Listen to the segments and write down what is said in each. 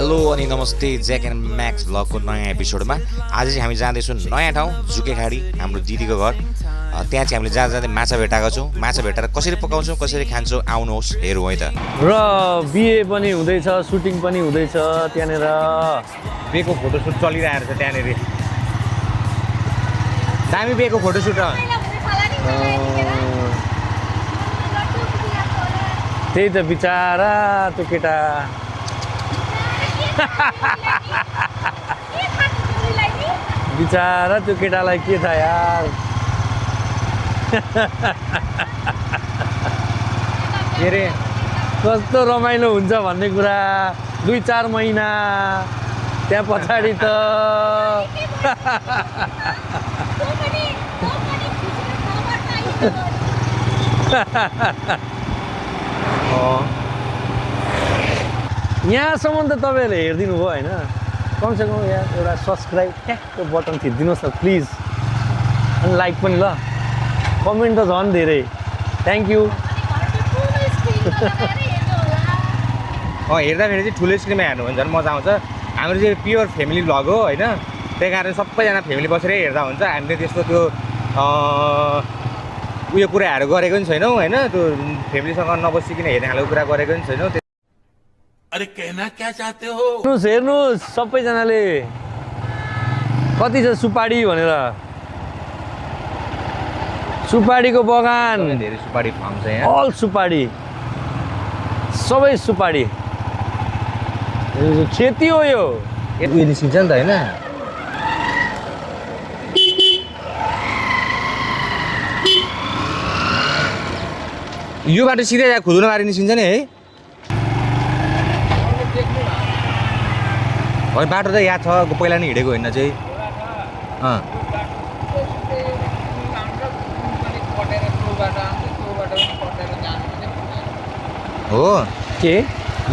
Hello अनि नमस्ते jack and Max भ्लगको नयाँ एपिसोडमा आज चाहिँ हामी जाँदैछौँ नयाँ ठाउँ जुकेखाडी हाम्रो दिदीको घर। त्यहाँ चाहिँ हामीले जाँदा जाँदै माछा भेटाएको छौँ। माछा भेटेर कसरी पकाउँछौँ कसरी खान्छौँ आउनुहोस् हेरौँ है त। र बिहे पनि हुँदैछ, सुटिङ पनि हुँदैछ त्यहाँनिर। बिहेको फोटोसुट चलिरहेको छ त्यहाँनिर। दामी बिहेको फोटोसुट हो। त्यही त बिचारा त्यो केटा। बिचारा त्यो केटालाई के थाहा यार। के अरे कस्तो रमाइलो हुन्छ भन्ने कुरा 2-4 महिना त्यहाँ पछाडि त यहाँसम्म त तपाईँहरूले हेरिदिनु भयो होइन। कमसेकम यहाँ एउटा सब्सक्राइब ट्याक्को बटन थिचिदिनुहोस् न प्लिज। अनि लाइक पनि ल, कमेन्ट त झन् धेरै। Thank you. हेर्दाखेरि चाहिँ ठुलो स्क्रिनमा हेर्नु भने झन् मजा आउँछ। हाम्रो चाहिँ प्योर फ्यामिली भ्लग हो होइन। त्यही कारण सबैजना फ्यामिली बसेरै हेर्दा हुन्छ। हामीले त्यस्तो त्यो उयो कुराहरू गरेको पनि छैनौँ होइन। त्यो फ्यामिलीसँग नबसिकन हेर्ने खालको कुरा गरेको पनि छैनौँ। अरे कहना क्या चाहते हो? हेर्नुहोस् सबैजनाले कति छ सुपारी भनेर। सुपारीको बगान, धेरै सुपारी फार्म छ यहाँ। अल सुपारी, सबै सुपारी खेती हो यो। उयो निस्किन्छ नि त होइन। यो बाटो सिधै खुदुनाबारी निस्किन्छ नि है। होइन बाटो त याद छ, पहिला नि हिँडेको होइन चाहिँ। हो के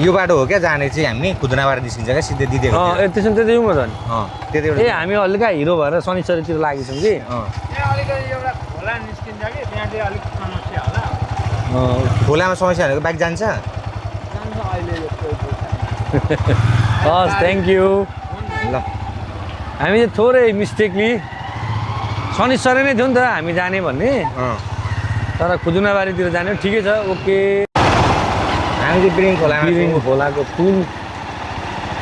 यो बाटो हो क्या जाने चाहिँ हामी खुदुनाबारी निस्किन्छ क्या सिधै दिदीको। त्यसो त्यतै जाउँ न झन्। त्यति ए हामी हल्का हिरो भएर शनिचरीतिर लागेछौँ कि। खोलामा समस्या भनेको बाइक जान्छ। हस् थ्याङ्क यू। ल हामी चाहिँ थोरै मिस्टेकली शनिचरी नै थियो नि त हामी जाने भन्ने, तर खुदुनाबारीतिर जाने। ठिकै छ, ओके। हामी चाहिँ बिरिङ खोलामा बिरिङ खोलाको पुल।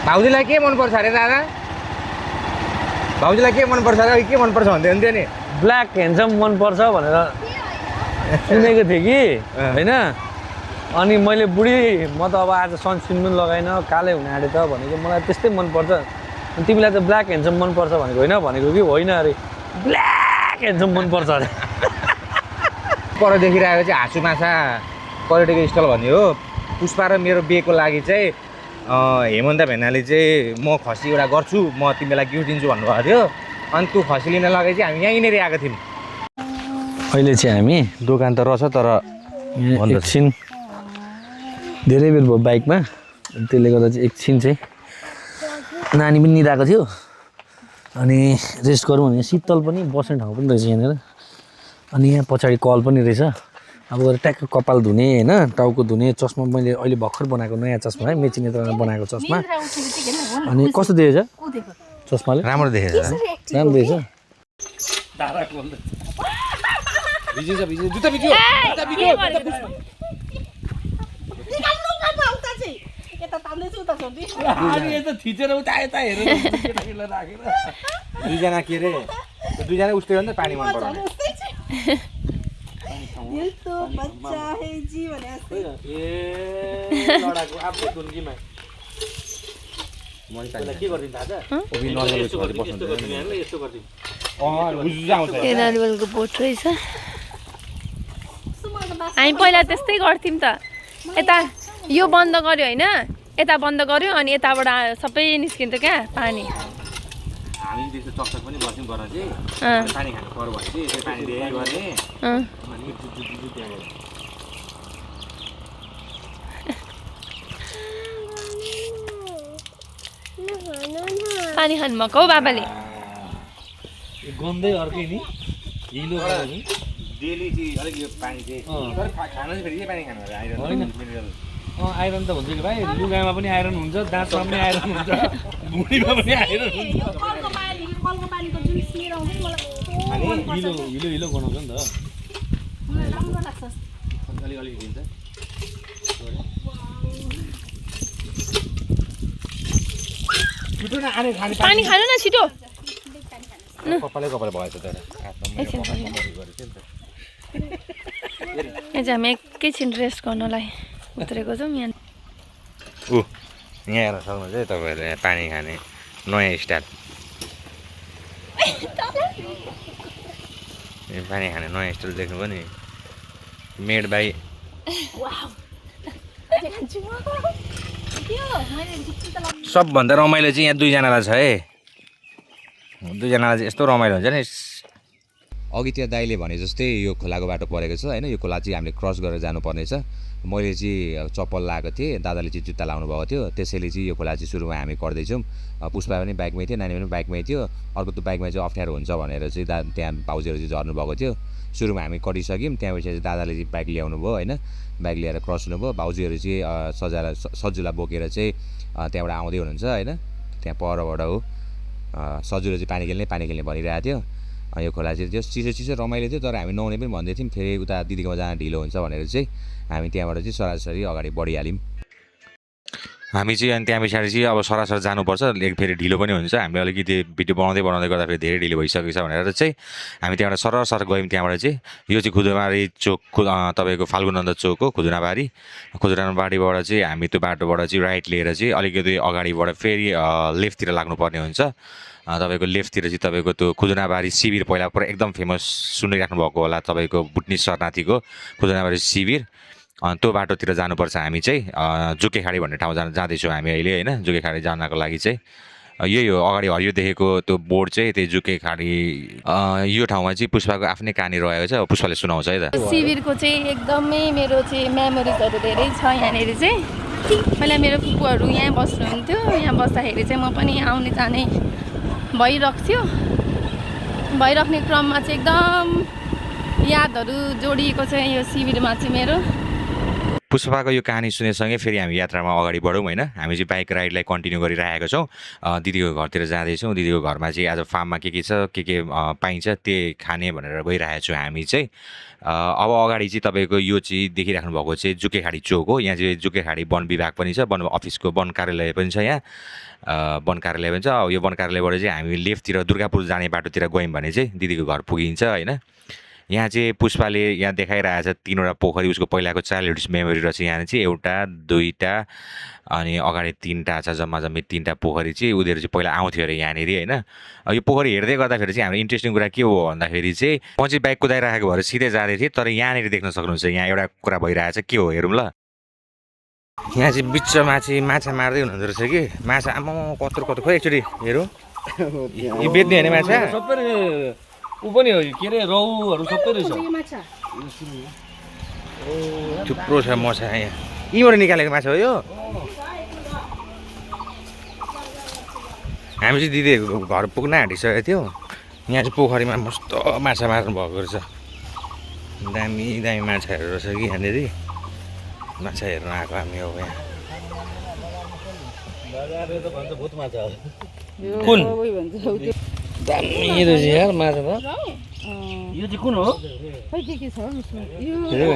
भाउजूलाई के मनपर्छ अरे दादा? भाउजूलाई के मनपर्छ अरे? के मनपर्छ भन्दै हुन्थ्यो नि। ब्ल्याक ह्यान्डसम मनपर्छ भनेर सुनेको थिएँ कि होइन। अनि मैले बुढी म त अब आज सनस्क्रिन पनि लगाएन, कालै हुने आँटे त भनेको। मलाई त्यस्तै मनपर्छ। अनि तिमीलाई त ब्ल्याक ह्यान्डसम मनपर्छ भनेको होइन भनेको कि होइन अरे ब्ल्याक ह्यान्डसम मनपर्छ अरे। पर देखिरहेको चाहिँ हाँसु माछा पर्यटकीय स्थल भन्ने हो। पुष्पा र मेरो बिहेको लागि चाहिँ हेमन्त भेनाले चाहिँ म खसी एउटा गर्छु, म तिमीलाई गिफ्ट दिन्छु भन्नुभएको थियो। अनि त्यो खसी लिन लगाइ चाहिँ हामी यहीँनिर आएको थियौँ। अहिले चाहिँ हामी दोकान त रहेछ तर एकछिन धेरै बेर भयो बाइकमा, त्यसले गर्दा चाहिँ एकछिन चाहिँ नानी पनि निदाएको थियो। अनि रेस्ट गरौँ भने शीतल पनि बस्ने ठाउँ पनि रहेछ यहाँनिर। अनि यहाँ पछाडि कल पनि रहेछ। अब ट्याक्क कपाल धुने होइन, टाउको धुने। चस्मा मैले अहिले भर्खर बनाएको नयाँ चस्मा है, मेची नेत्राले बनाएको चस्मा। अनि कस्तो देखेछ चस्माले? राम्रो देखेछ। राम्रो देखेछ। दुईजना के अरे दुईजना उस्तै हो नि त पानी मन पराउने। नारिवलको बोट रहेछ। हामी पहिला त्यस्तै गर्थ्यौँ त। यता यो बन्द गर्यो होइन, यता बन्द गर्यो अनि यताबाट सबै निस्किन्थ्यो क्या पानी। हामी त्यस्तो चकचक पनि बस्यौँ गर्न चाहिँ पानी खानु पर्यो भने चाहिँ त्यो पानी दिए गर्ने। अनि पानी खानु भएको हौ बाबाले। गन्दै अर्कै नि हिलो डेली चाहिँ अलिक यो पानी चाहिँ तर खाना चाहिँ फेरि के पानी खानु आइरहनु मिनरल आइरन त हुन्छ कि भाइ लुगामा पनि आइरन हुन्छ दाँतमा पनि आइरन हुन्छ भुँडीमा पनि आइरन हुन्छ हिलो हिलो बनाउँछ नि त अलिक दिन्छ पानी खानु न छिटो कपालै भएछ तर यहाँ चाहिँ हामी एकैछिन रेस्ट गर्नलाई उत्रेको छौँ यहाँ यहाँ हेर्न सक्नुहुन्छ है तपाईँहरूले यहाँ पानी खाने नयाँ स्टाइल पानी खाने नयाँ स्टाइल देख्नु पनि मेड बाई सबभन्दा रमाइलो चाहिँ यहाँ दुईजनालाई छ है दुईजनालाई चाहिँ यस्तो रमाइलो हुन्छ नि अघि त्यो दाइले भने जस्तै यो खोलाको बाटो परेको छ होइन यो खोला चाहिँ हामीले क्रस गरेर जानुपर्नेछ मैले चाहिँ चप्पल लगाएको थिएँ दादाले चाहिँ जुत्ता लाउनु भएको थियो त्यसैले चाहिँ यो खोला चाहिँ सुरुमा हामी गर्दैछौँ पुष्पा पनि बाइकमै थियो नानी पनि बाइकमै थियो अर्को त बाइकमा चाहिँ अप्ठ्यारो हुन्छ भनेर चाहिँ त्यहाँ भाउजूहरू चाहिँ झर्नु भएको थियो सुरुमा हामी कटिसक्यौँ त्यहाँपछि चाहिँ दादाले चाहिँ बाइक ल्याउनु भयो होइन बाइक ल्याएर क्रस हुनुभयो भाउजूहरू चाहिँ सजुला बोकेर चाहिँ त्यहाँबाट आउँदै हुनुहुन्छ होइन त्यहाँ परबाट हो सजुलो चाहिँ पानी खेल्ने भनिरहेको थियो यो खोला चाहिँ त्यो चिसो रमाइलो थियो तर हामी नुहाउने पनि भन्दै थियौँ फेरि उता दिदीकोमा जान ढिलो हुन्छ भनेर चाहिँ हामी त्यहाँबाट चाहिँ सरासरी अगाडि बढिहाल्यौँ हामी चाहिँ अनि त्यहाँ पछाडि चाहिँ अब सरासर जानुपर्छ फेरि ढिलो पनि हुन्छ हामीले अलिकति भिडियो बनाउँदै गर्दा फेरि धेरै ढिलो भइसकेको छ भनेर चाहिँ हामी त्यहाँबाट सरसर गयौँ त्यहाँबाट चाहिँ यो चाहिँ खुदुनाबारी चोक तपाईँको फाल्गुनन्द चोक हो खुदुनाबारीबाट चाहिँ हामी त्यो बाटोबाट चाहिँ राइट लिएर चाहिँ अलिकति अगाडिबाट फेरि लेफ्टतिर लाग्नुपर्ने हुन्छ तपाईँको लेफ्टतिर चाहिँ तपाईँको त्यो खुदुनाबारी शिविर पहिला पुरा एकदम फेमस सुनिराख्नु भएको होला तपाईँको बुट्नी शरणार्थीको खुदुनाबारी शिविर त्यो बाटोतिर जानुपर्छ हामी चाहिँ जुकेखाडी भन्ने ठाउँ जाँदैछौँ हामी अहिले होइन जुकेखाडी जानको लागि चाहिँ यही हो अगाडि हरियो देखेको त्यो बोर्ड चाहिँ त्यही जुकेखाडी यो ठाउँमा चाहिँ पुष्पाको आफ्नै कहानी रहेको छ पुष्पाले सुनाउँछ है त शिविरको चाहिँ एकदमै मेरो चाहिँ मेमोरिजहरू धेरै छ यहाँनिर चाहिँ पहिला मेरो फुपूहरू यहाँ बस्नुहुन्थ्यो यहाँ बस्दाखेरि चाहिँ म पनि आउने जाने भइराख्ने क्रममा चाहिँ एकदम यादहरू जोडिएको छ यो शिविरमा चाहिँ मेरो पुष्पाको यो कहानी सुनेसँगै फेरि हामी यात्रामा अगाडि बढौँ होइन हामी चाहिँ बाइक राइडलाई कन्टिन्यू गरिरहेको छौँ दिदीको घरतिर जाँदैछौँ दिदीको घरमा चाहिँ आज फार्ममा के छ के पाइन्छ त्यही खाने भनेर गइरहेको छौँ हामी चाहिँ अब अगाडि चाहिँ तपाईँको यो चाहिँ देखिराख्नु भएको चाहिँ जुकेखाडी चोक हो यहाँ चाहिँ जुकेखाडी वन विभाग पनि छ वन अफिसको वन कार्यालय पनि छ यहाँ वन कार्यालय पनि छ यो वन कार्यालयबाट चाहिँ हामी लेफ्टतिर दुर्गापुर जाने बाटोतिर गयौँ भने चाहिँ दिदीको घर पुगिन्छ होइन यहाँ चाहिँ पुष्पाले यहाँ देखाइरहेको छ 3वटा पोखरी उसको पहिलाको चाइल्डहुड मेमोरी रहेछ यहाँ चाहिँ एउटा दुईवटा अनि अगाडि 3वटा छ जम्मी 3वटा पोखरी चाहिँ उनीहरू चाहिँ पहिला आउँथ्यो अरे यहाँनिर होइन यो पोखरी हेर्दै गर्दाखेरि चाहिँ हाम्रो इन्ट्रेस्टिङ कुरा के हो भन्दाखेरि चाहिँ म चाहिँ बाइक कुदाइराखेको भएर सिधै जाँदै थिएँ तर यहाँनिर देख्न सक्नुहुन्छ यहाँ एउटा कुरा भइरहेको छ के हो हेरौँ ल यहाँ चाहिँ बिचमा चाहिँ माछा मार्दै हुनुहुँदो रहेछ कि माछा आमा कत्रो खोइ एकचोटि हेरौँ यो बेच्ने होइन माछा सबै ऊ पनि हो के अरे रौहरू सबै रहेछ थुप्रो छ माछा यहाँ यहीँबाट निकालेको माछा हो यो हामी चाहिँ दिदीहरूको घर पुग्न आँटिसकेको थियो यहाँ चाहिँ पोखरीमा मस्त माछा मार्नु भएको रहेछ दामी दामी माछाहरू रहेछ कि यहाँनिर माछा हेर्न आएको हामी अब यहाँ कुन दामी रहेछ यार माछा त यो चाहिँ कुन हो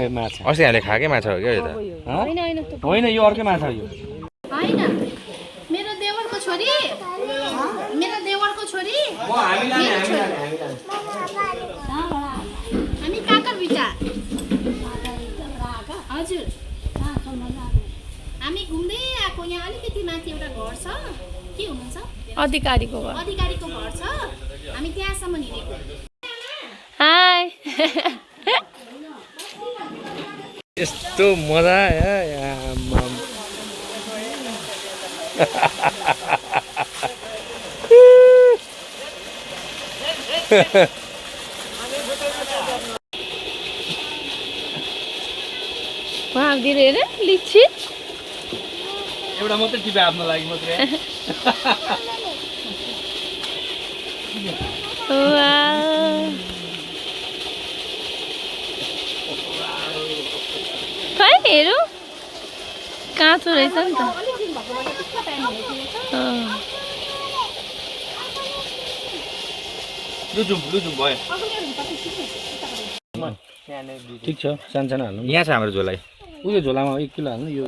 माछा अस्ति हामीले खाएकै माछा हो क्या यो त होइन यो अर्कै माछा हो यो होइन मेरो देवरको छोरी हामी काकर बिटा हजुर हामी घुम्दै आएको यहाँ अलिकति माथि एउटा घर छ के हुनुहुन्छ अधिकारीको घर छ हामी त्यहाँसम्म हिँडेको हाय यस्तो मजा वहाँ दिएर हेर लिची एउटा मात्रै टिपे आफ्नो लागि मात्रै खै हेरौँ काँचो रहेछ नि त लुजुम भयो ठिक छ सानो हाल्नु यहाँ छ हाम्रो झोलाई उयो झोलामा 1 किलो हाल्नु यो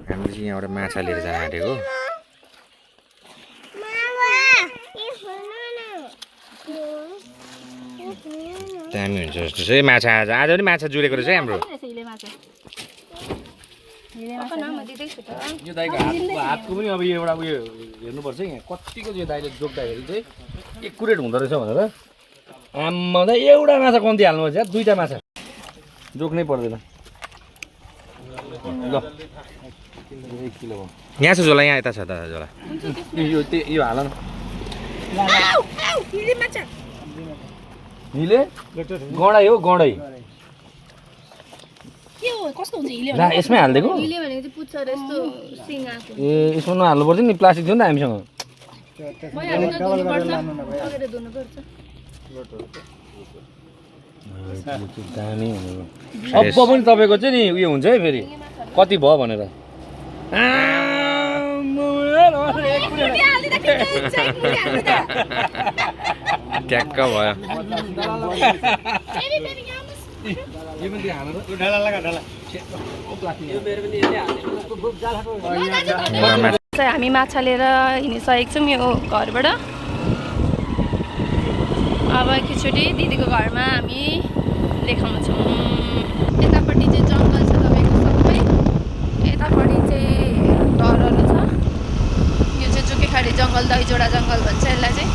हामीले चाहिँ यहाँबाट माछा लिएर जान आँटेको दामी हुन्छ जस्तो छ है माछा आज पनि माछा जुरेको रहेछ है हाम्रो यो दाइको हातको पनि अब यो एउटा उयो हेर्नुपर्छ यहाँ कतिको यो दाइले जोग्दाखेरि चाहिँ एकुरेट हुँदो रहेछ भनेर आम्मा त एउटा माछा कम्ती हाल्नुपर्छ यार 2टा माछा जोग्नै पर्दैन ल 1 किलो भयो यहाँ छ झोला यहाँ यता छ दादा झोला यो हाल न हिले गडै हो गडै के हो कस्तो हुन्छ हिले ला यसमै हाल्देको हिले भनेको चाहिँ पुच्छर यस्तो सिङ आएको ए यसमा नहाल्नु पर्छ नि प्लास्टिक थियो नि त हामीसँग भइहाल्छ धुनु पर्छ दामी अब पनि तपाईँको चाहिँ नि उयो हुन्छ है फेरि कति भयो भनेर ट्याक्क भयो हामी माछा लिएर हिँडिसकेको छौँ यो घरबाट अब एकैचोटि दिदीको घरमा हामी देखाउँछौँ यतापट्टि चाहिँ जङ्गल छ तपाईँको सबै यतापट्टि चाहिँ घरहरू छ यो चाहिँ जुकेखाडी जङ्गल दहीजोडा जङ्गल भन्छ यसलाई चाहिँ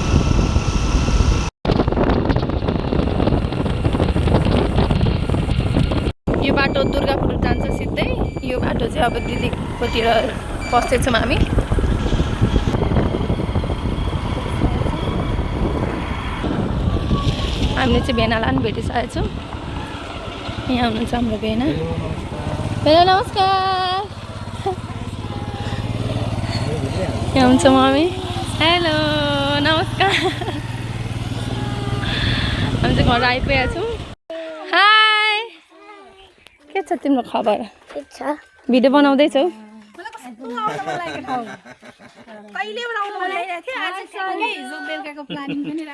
यो बाटो दुर्गापुर जान्छ सिधै यो बाटो चाहिँ अब दिदीकोतिर पस्दैछौँ हामी हामीले चाहिँ भेनालाई पनि भेटिसकेको छौँ यहाँ हुनुहुन्छ हाम्रो भेना नमस्कार यहाँ हुन्छ मम्मी हेलो नमस्कार हामी चाहिँ घर आइपुगेका छौँ हाई के छ तिम्रो खबर भिडियो बनाउँदैछौ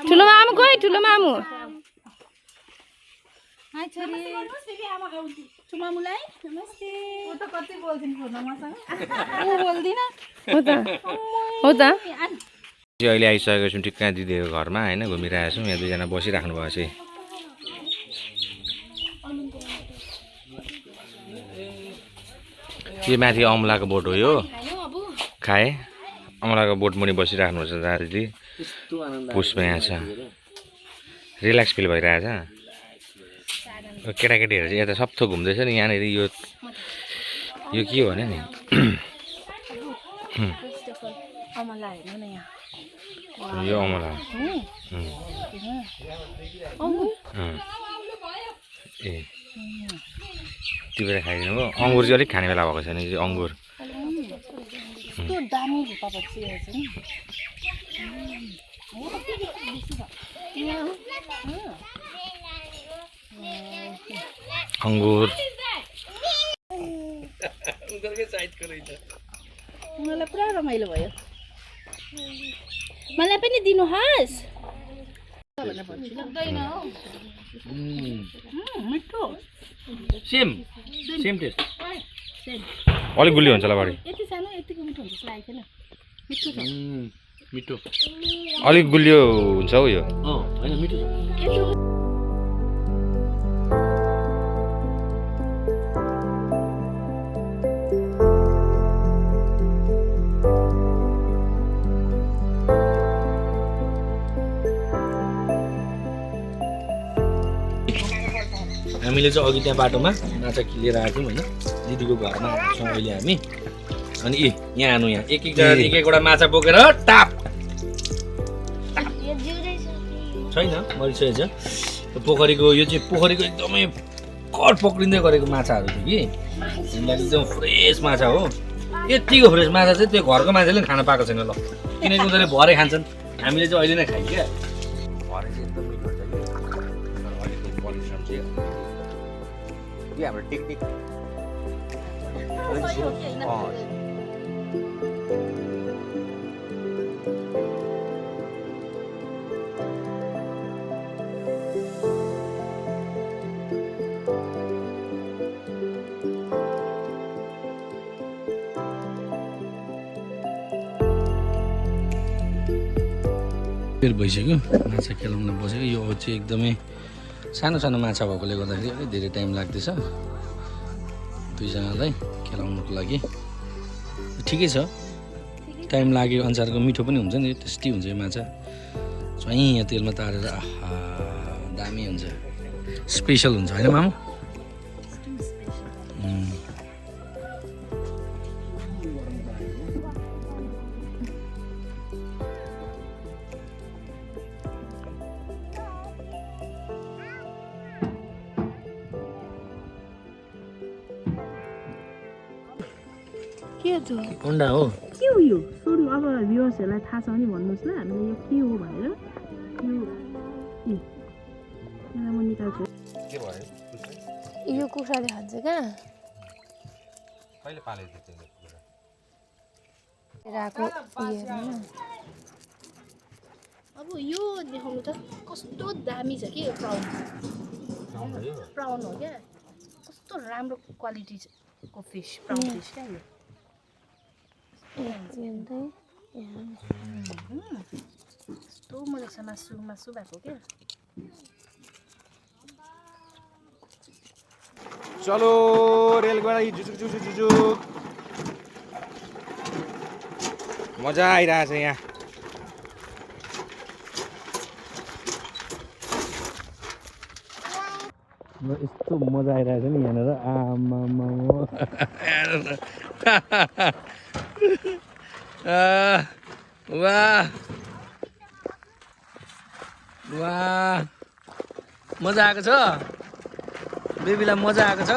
ठुलो मामु गयो ठुलो मामु हो त अहिले आइसकेको छौँ ठिक्क दिदीको घरमा होइन घुमिरहेको छौँ यहाँ 2जना बसिराख्नु भएको चाहिँ यो माथि अमलाको बोट हो यो खाए अमलाको बोट मुनि बसिराख्नुपर्छ दादी पुसमा यहाँ छ रिल्याक्स फिल भइरहेछ केटाकेटीहरू चाहिँ यता सब थोक घुम्दैछ नि यहाँनिर यो के हो भने नि यो अमला ए टिपेर खाइदिनु भयो अङ्गुर चाहिँ अलिक खाने बेला भएको छैन यो अङ्गुर अङ्गुर मलाई पुरा रमाइलो भयो मलाई पनि दिनुहोस् सेम टेस्ट अलिक गुलियो हुन्छ होला बढी यति सानो यतिको मिठो हुन्छ जस्तो लागेको थिएन मिठो छ मिठो अलिक गुलियो हुन्छ हौ यो होइन मिठो छ हामीले चाहिँ अघि त्यहाँ बाटोमा माछा लिएर आएको थियौँ होइन दिदीको घरमा छौँ अहिले हामी अनि यहाँ आउनु यहाँ एक-एकवटा माछा बोकेर टाप छैन मरिसकेको छ पोखरीको यो चाहिँ पोखरीको एकदमै कट पक्रिँदै गरेको माछाहरू थियो कि एकदम फ्रेस माछा हो यतिको फ्रेस माछा चाहिँ त्यो घरको मान्छेले खान पाएको छैन ल किनकि उनीहरूले भरे खान्छन् हामीले चाहिँ अहिले नै खाइयो क्या भरे चाहिँ एकदम मिठो हुन्छ कि अहिलेको परिश्रम चाहिँ कि हाम्रो टेक्निक सही हो कि होइन बेर भइसक्यो माछा खेलाउन बसेको यो चाहिँ एकदमै सानो सानो माछा भएकोले गर्दाखेरि अलिक धेरै टाइम लाग्दैछ दुईजनालाई खेलाउनुको लागि ठिकै छ टाइम लागेको अनुसारको मिठो पनि हुन्छ नि टेस्टी हुन्छ यो माछा चाहिँ यहाँ तेलमा तारेर आहा दामी हुन्छ स्पेसल हुन्छ होइन मामु के त अन्डा हो के हो यो सोध्नु अब भ्युअर्सहरूलाई थाहा छ भने भन्नुहोस् ल हामीले यो के हो भनेर यो म निकाल्छु के भयो यो कुखुराले खान्छ क्या कहिले पालेको थियो त्यसले राको उयो अब यो देखाउनु त कस्तो दामी छ कि यो प्राउन प्राउन हो क्या कस्तो राम्रो क्वालिटीको फिस प्राउन फिस क्या यो कस्तो मजा छ मासु मासु भएको क्या चलो रेलगाडी झुझुक झुझुक झुझुक मजा आइरहेछ यहाँ यस्तो मजा आइरहेको छ नि यहाँनिर आमा वाह वाह मजा आएको छ बेबीलाई मजा आएको छ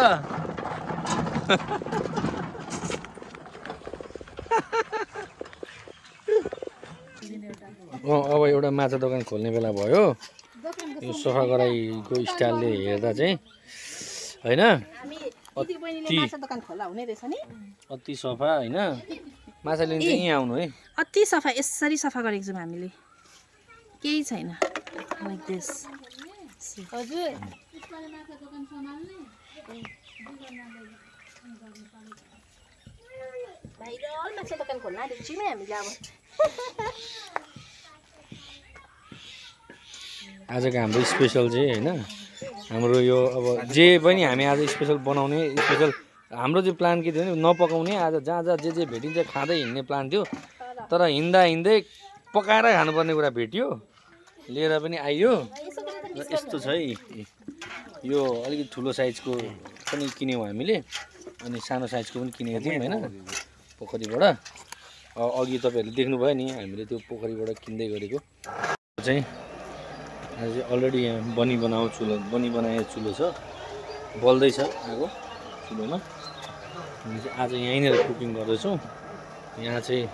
अब एउटा माछा दोकान खोल्ने बेला भयो यो सफा गराइको स्टाइलले हेर्दा चाहिँ होइन अति सफा होइन माछा लिनु चाहिँ यहाँ आउनु है अति सफा यसरी सफा गरेको छौँ हामीले केही छैन लाइक दिस हजुर भाइरल माछा दोकान खोल्न आँटेको छौँ हामीले अब आजको हाम्रो स्पेसल चाहिँ होइन हाम्रो यो अब जे पनि हामी आज स्पेसल बनाउने स्पेसल हाम्रो चाहिँ प्लान के थियो भने नपकाउने आज जहाँ जहाँ जे भेटिन्छ खाँदै हिँड्ने प्लान थियो तर हिँड्दा हिँड्दै पकाएर खानुपर्ने कुरा भेट्यो लिएर पनि आइयो र यस्तो छ है यो अलिकति ठुलो साइजको पनि किन्यौँ हामीले अनि सानो साइजको पनि किनेको थियौँ होइन पोखरीबाट अघि तपाईँहरूले देख्नुभयो नि हामीले त्यो पोखरीबाट किन्दै गरेको चाहिँ आज चाहिँ अलरेडी यहाँ बनाएको चुलो छ बल्दैछ आगो चुलोमा हामी चाहिँ आज यहीँनिर कुकिङ गर्दैछौँ यहाँ चाहिँ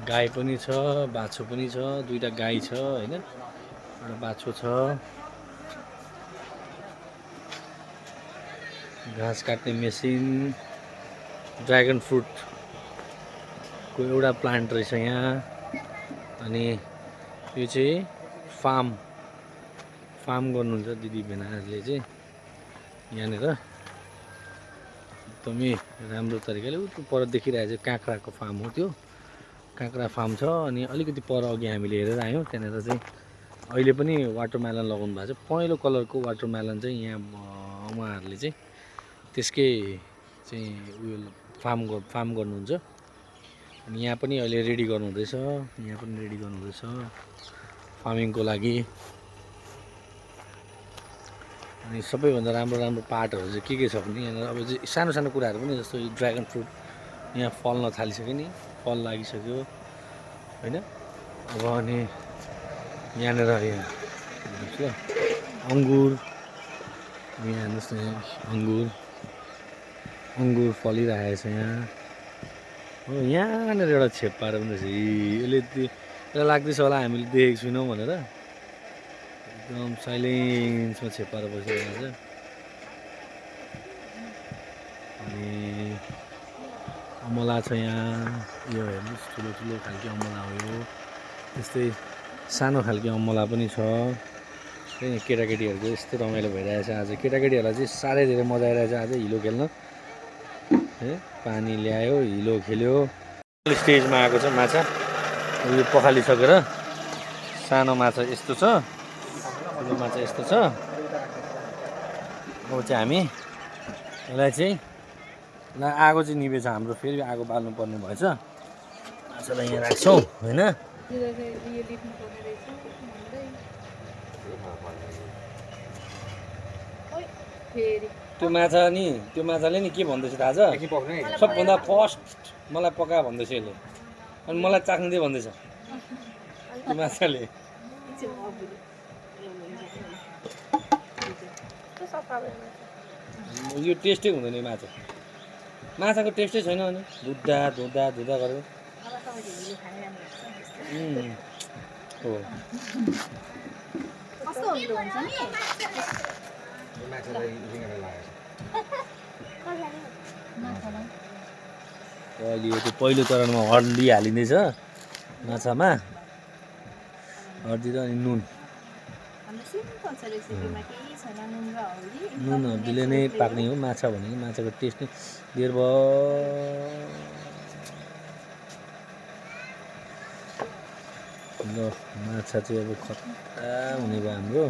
गाई पनि छ बाछो पनि छ दुईवटा गाई छ होइन एउटा बाछो छ घाँस काट्ने मेसिन ड्रागन फ्रुटको एउटा प्लान्ट रहेछ यहाँ अनि यो चाहिँ फार्म गर्नुहुन्छ दिदी भेनाहरूले चाहिँ यहाँनिर एकदमै राम्रो तरिकाले पर देखिरहेको चाहिँ काँक्राको फार्म हो त्यो काँक्रा फार्म छ अनि अलिकति पर अघि हामीले हेरेर आयौँ त्यहाँनिर चाहिँ अहिले पनि वाटरमेलन लगाउनु भएको छ पहेँलो कलरको वाटरमेलन चाहिँ यहाँ उहाँहरूले चाहिँ त्यसकै चाहिँ उयो फार्म गर्नुहुन्छ अनि यहाँ पनि अहिले रेडी गर्नुहुँदैछ यहाँ पनि रेडी गर्नुहुँदैछ फार्मिङको लागि अनि सबैभन्दा राम्रो पार्टहरू चाहिँ के छ भने यहाँनिर अब चाहिँ सानो सानो कुराहरू पनि जस्तो यो ड्रागन फ्रुट यहाँ फल्न थालिसक्यो नि फल लागिसक्यो होइन अब अनि यहाँनिर यहाँ हेर्नुहोस् ल अङ्गुर यहाँ हेर्नुहोस् न अङ्गुर फलिरहेको छ यहाँ हो यहाँनिर एउटा छेप्पाएर पनि रहेछ यसलाई लाग्दैछ होला हामीले देखेको छैनौँ भनेर एकदम साइलेन्समा छेप्पाएर बसिरहेको छ अमला छ यहाँ। यो हेर्नुहोस् ठुलो ठुलो खालको अमला हो यो। त्यस्तै सानो खालको अमला पनि छ। त्यही केटाकेटीहरूको यस्तो रमाइलो भइरहेछ आज। केटाकेटीहरूलाई चाहिँ साह्रै धेरै मजा आइरहेछ आज हिलो खेल्न। है पानी ल्यायो, हिलो खेल्यो। स्टेजमा आएको छ माछा। यो पखालिसकेर सानो माछा यस्तो छ, ठुलो माछा यस्तो छ। अब चाहिँ हामी यसलाई चाहिँ आगो चाहिँ निभेछ हाम्रो, फेरि आगो बाल्नु पर्ने भएछ। माछालाई यहाँ राख्छौँ होइन। त्यो माछा नि, त्यो माछाले नि के भन्दैछ थाहा छ? सबभन्दा फर्स्ट मलाई पका भन्दैछ यसले, अनि मलाई चाख्नु दे भन्दैछ त्यो माछाले। यो टेस्टै हुँदैन यो माछा। माछाको टेस्टै छैन अनि धुँदा धुँदा धुँदा गरेर हो। अहिले यो त्यो पहिलो चरणमा हर्दी हालिँदैछ माछामा, हर्दी र अनि नुन। नुन हर्दीले नै पाक्ने हो माछा भनेको। माछाको टेस्ट नै धेर भयो। ल माछा चाहिँ अब खतरा हुने भयो हाम्रो।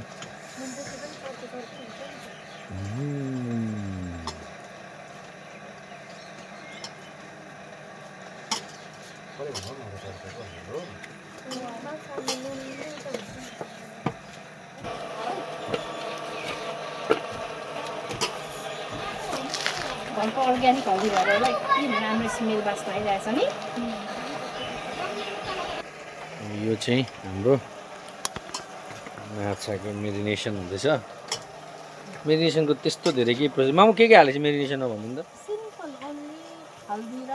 घरको अर्ग्यानिक हल्दी भएर होला के राम्रो स्मेल बास्न आइरहेछ नि। यो चाहिँ हाम्रो माछाको मेरिनेसन हुँदैछ। मेरिनेसनको त्यस्तो धेरै केही प्रोसेस। मामु के हालेछ मेरिनेसनमा भन्नु त? सिम्पल ओन्ली हल्दी र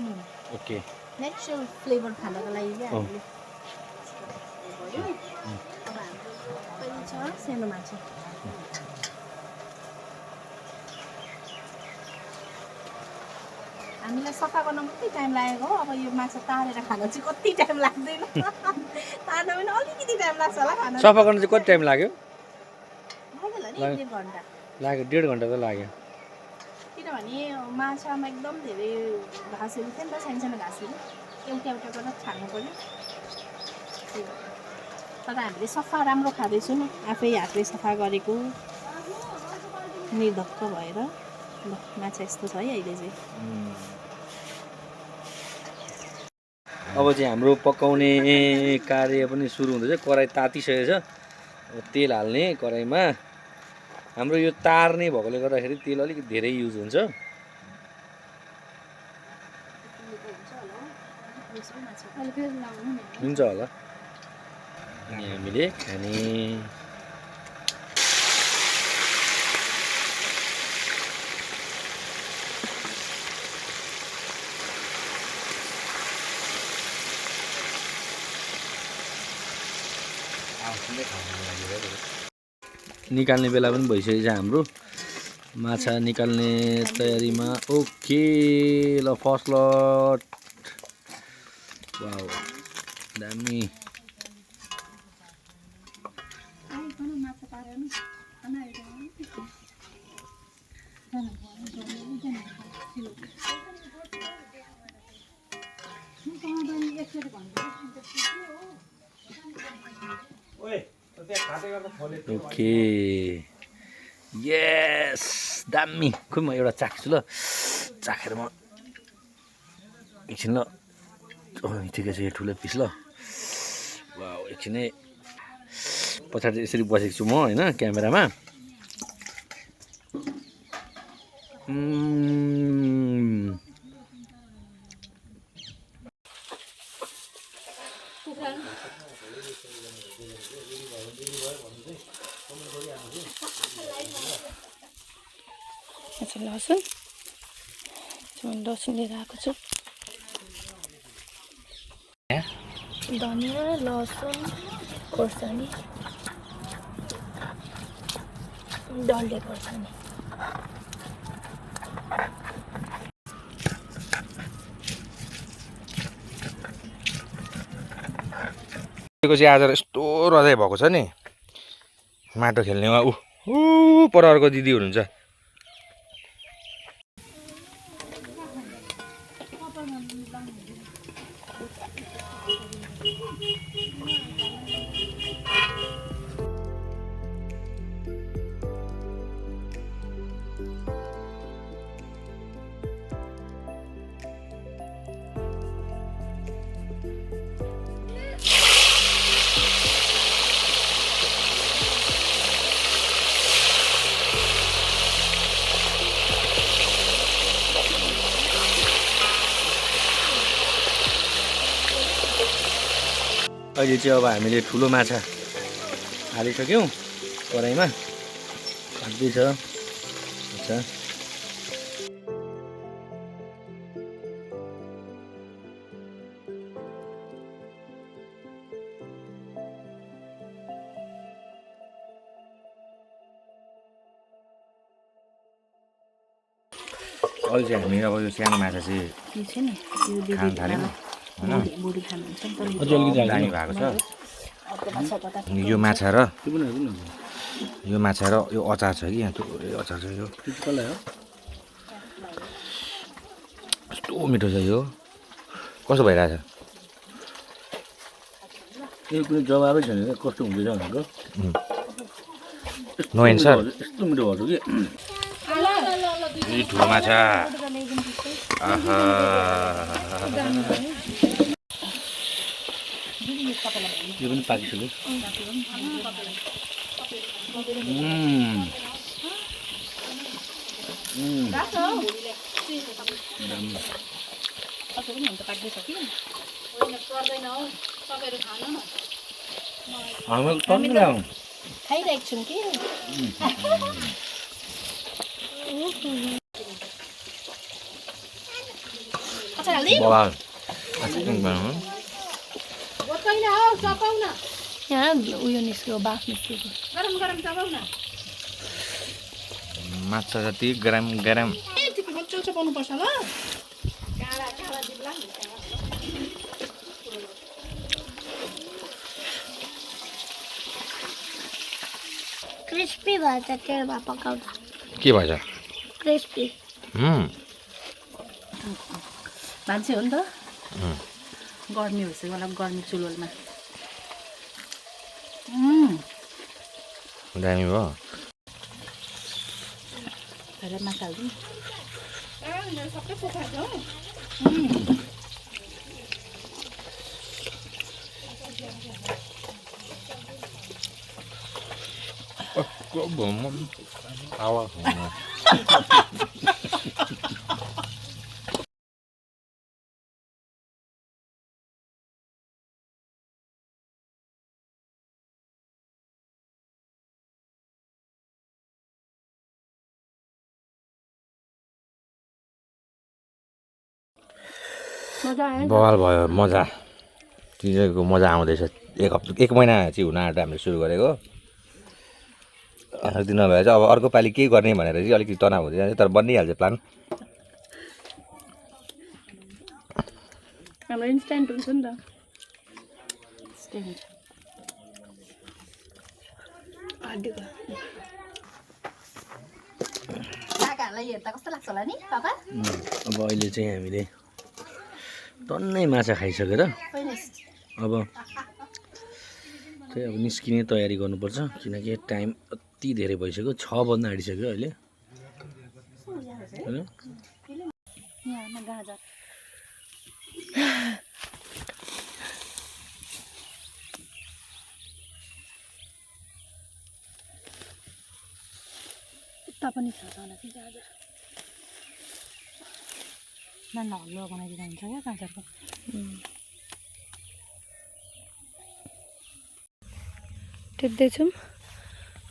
नुन। ओके। नेचुरल फ्लेभर खानको लागि चाहिँ हामीले अब हाम्रो पनि छ सानो माछा। हामीलाई सफा गर्न कति टाइम लागेको हो। अब यो माछा तारेर खान चाहिँ कति टाइम लाग्दैन। तार्न पनि अलिकति टाइम लाग्छ होला खान। सफा गर्न चाहिँ कति टाइम लाग्यो? लाग्यो 1.5 घन्टा लाग्यो। 1.5 घन्टा त लाग्यो। किनभने माछामा एकदम धेरै घाँसहरू थियो नि त, सानो सानो घाँसहरू एउटा एउटा गरेर छान्नु पऱ्यो। तर हामीले सफा राम्रो खाँदैछौँ, आफै हातले सफा गरेको निर्धक्क भएर। ल माछा यस्तो छ है अहिले चाहिँ। अब चाहिँ हाम्रो पकाउने कार्य पनि सुरु हुँदैछ। कराई तातिसकेको छ। अब तेल हाल्ने कराईमा। हाम्रो यो तार्ने भएकोले गर्दाखेरि तेल अलिकति धेरै युज हुन्छ। हुन्छ होला। अनि हामीले खाने निकाल्ने बेला पनि भइसकेको छ हाम्रो। माछा निकाल्ने तयारीमा। ओके ल फर्स्ट लट। वाउ दामी। ओके यस दामी। खोइ म एउटा चाख्छु ल, चाखेर म एकछिन ल। ठिकै छ यो ठुलो पिस ल। वाउ एकछिनै पछाडि यसरी बसेको छु म होइन क्यामेरामा। लसुन लसुन लिएर आएको छु। धनिया लसुन खोर्सानी डल्ले खोर्सानी चाहिँ आज यस्तो रजाइ भएको छ नि माटो खेल्नेमा ऊ पर अर्को दिदी हुनुहुन्छ अहिले चाहिँ अब हामीले ठुलो माछा हालिसक्यौँ कराईमा पाक्दैछ अच्छा अहिले चाहिँ हामी अब यो सानो माछा चाहिँ यो छ नि यो खान थाल्यौँ होइन बुढी खानुहुन्छ नि त अझ अलिकति दामी भएको छ अर्को माछा कता अनि यो माछा र यो अचार छ कि यहाँ थुप्रै अचार छ यो कस्तो मिठो छ यो कस्तो भइरहेछ यो कुनै जवाबै छैन कस्तो हुँदैछ भनेको नो एन्सर यस्तो मिठो भएको कि यी ठुलो माछा आहा यो पनि पाकिसक्यो खाइरहेको छौँ कि बवाल यहाँ उयो निस्क्यो बाफ निस्केको माछा जति गरम गरम पाउनुपर्छ ल क्रिस्पी भएछ तेलमा पकाउँदा के भएछ क्रिस्पी मान्छे हो नि त गर्मी भइसक्यो होला गर्मी चुलोमा दामी भयो माछा हाल्छु सबै पोखाएको बवाल भयो मजा तिनीहरूको मजा आउँदैछ एक महिना चाहिँ हुन आँट्यो हामीले सुरु गरेको अलिकति नभए चाहिँ अब अर्को पालि के गर्ने भनेर चाहिँ अलिकति तनाव हुँदै जान्छ तर बनिहाल्छ प्लान हाम्रो इन्स्ट्यान्ट हुन्छ नि त काकाहरूलाई हेर्दा कस्तो लाग्छ होला नि पापा अब अहिले चाहिँ हामीले टन्नै माछा खाइसकेर अब चाहिँ अब निस्किने तयारी गर्नुपर्छ किनकि टाइम अति धेरै भइसक्यो 6 बज्न आँटिसक्यो अहिले होइन उता पनि छ होला कि गाजर नाना हलुवा बनाइदिँदा हुन्छ क्या गाजरको टिप्दैछौँ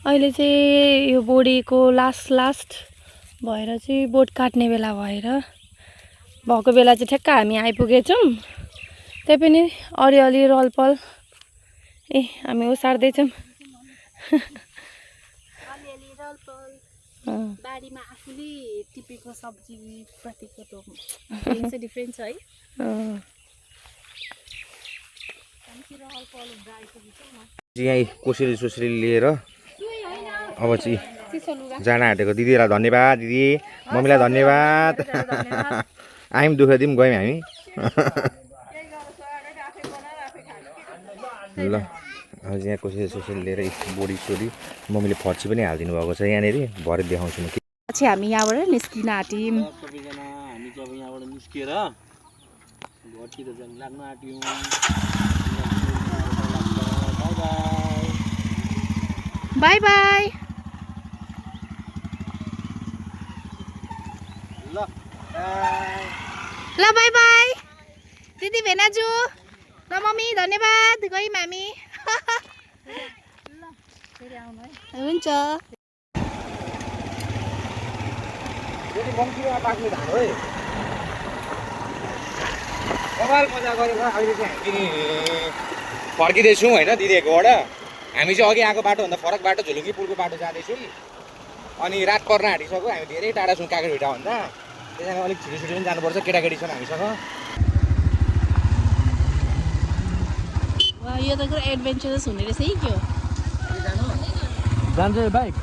अहिले चाहिँ यो बोडीको लास्ट भएर चाहिँ बोट काट्ने बेला भएर भएको बेला चाहिँ ठ्याक्क हामी आइपुगेछौँ त्यही पनि अलिअलि रलपल हामी ओसार्दैछौँ बारीमा आफूले टिपेको सब्जी प्रतिको त डिफ्रेन्स छ है यहाँ कोसेली सोसेली लिएर अब चाहिँ जान आँटेको दिदीलाई धन्यवाद दिदी मम्मीलाई धन्यवाद आयौँ दुःख दिउँ गयौँ हामी ल अब यहाँ कोसेली सोसेली लिएर बोडी सोडी मम्मीले फर्ची पनि हालिदिनु भएको छ यहाँनिर भरे देखाउँछु म पछि हामी यहाँबाट निस्किन आँट्यौँ सबैजना हामी चाहिँ अब यहाँबाट निस्किएर घरतिर जान लाग्न आँट्यौँ बाई बाई ल बाई बाई दिदी भेनाजु ल मम्मी धन्यवाद गयौँ हामी हुन्छ मजा गरेर अहिले चाहिँ हामी फर्किँदैछौँ होइन दिदीहरूकोबाट हामी चाहिँ अघि आएको बाटोभन्दा फरक बाटो झुलुकी पुलको बाटो जाँदैछौँ अनि रात पर्न आँटिसक्यो हामी धेरै टाढा छौँ काँक्रेभिटाभन्दा त्यस कारण अलिक छिटो छिटो पनि जानुपर्छ केटाकेटी छन् हामीसँग यो त एडभेन्चरस हुने रहेछ है के हो जान्छ bike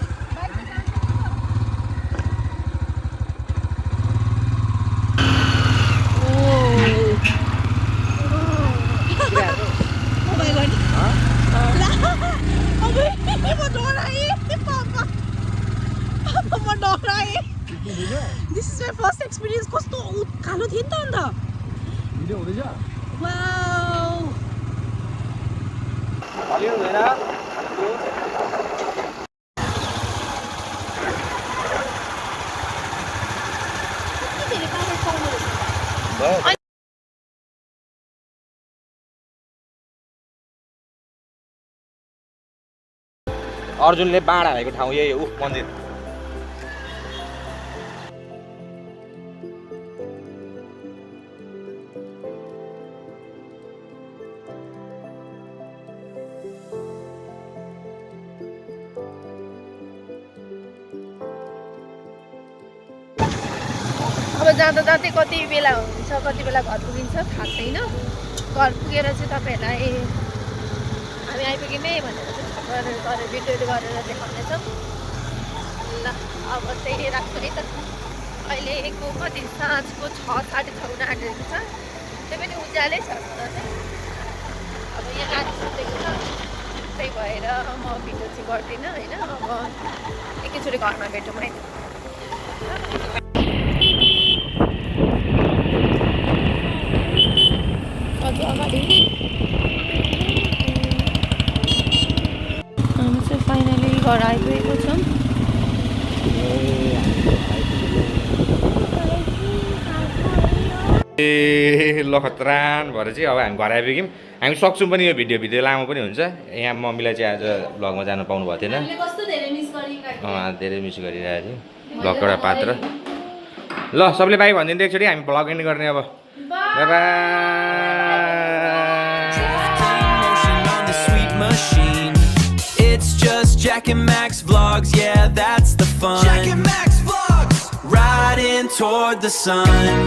This is my first experience. कस्तो कालो थियो नि त अन्त भिडियो हुँदैछ वाउ हलियो हुँदैन अर्जुनले बाँड हालेको ठाउँ यही हो मन्दिर अब जाँदा जाँदै कति बेला हुन्छ कति बेला घर पुगिन्छ थाहा छैन घर पुगेर चाहिँ तपाईँहरूलाई हामी आइपुग्यौँ भनेर चाहिँ गरेर भिडियोहरू गरेर देखाउनेछौँ ल अब चाहिँ राख्छु है त अहिलेको कति साँझको 6:30 हुन आँटेको छ त्यो पनि उज्यालै छ अब यहाँ गाडी सुतेको छ त्यही भएर म भिडियो चाहिँ गर्दिनँ होइन अब एकैचोटि घरमा भेटौँ है अझ अगाडि हामी चाहिँ फाइनली घर आइपुगेको छौँ ए लखतरान भएर चाहिँ अब हामी घर आइपुग्यौँ हामी सक्छौँ पनि यो भिडियो लामो पनि हुन्छ यहाँ मम्मीलाई चाहिँ आज भ्लगमा जानु पाउनु भएको थिएन धेरै मिस गरिरहेको थियो भ्लगको एउटा पात्र ल सबले बाई भनिदिनु एकचोटि हामी भ्लग एन्ड गर्ने अब by by It's just Jack and Max vlogs, yeah, that's the fun. Jack and Max vlogs, riding toward the sun.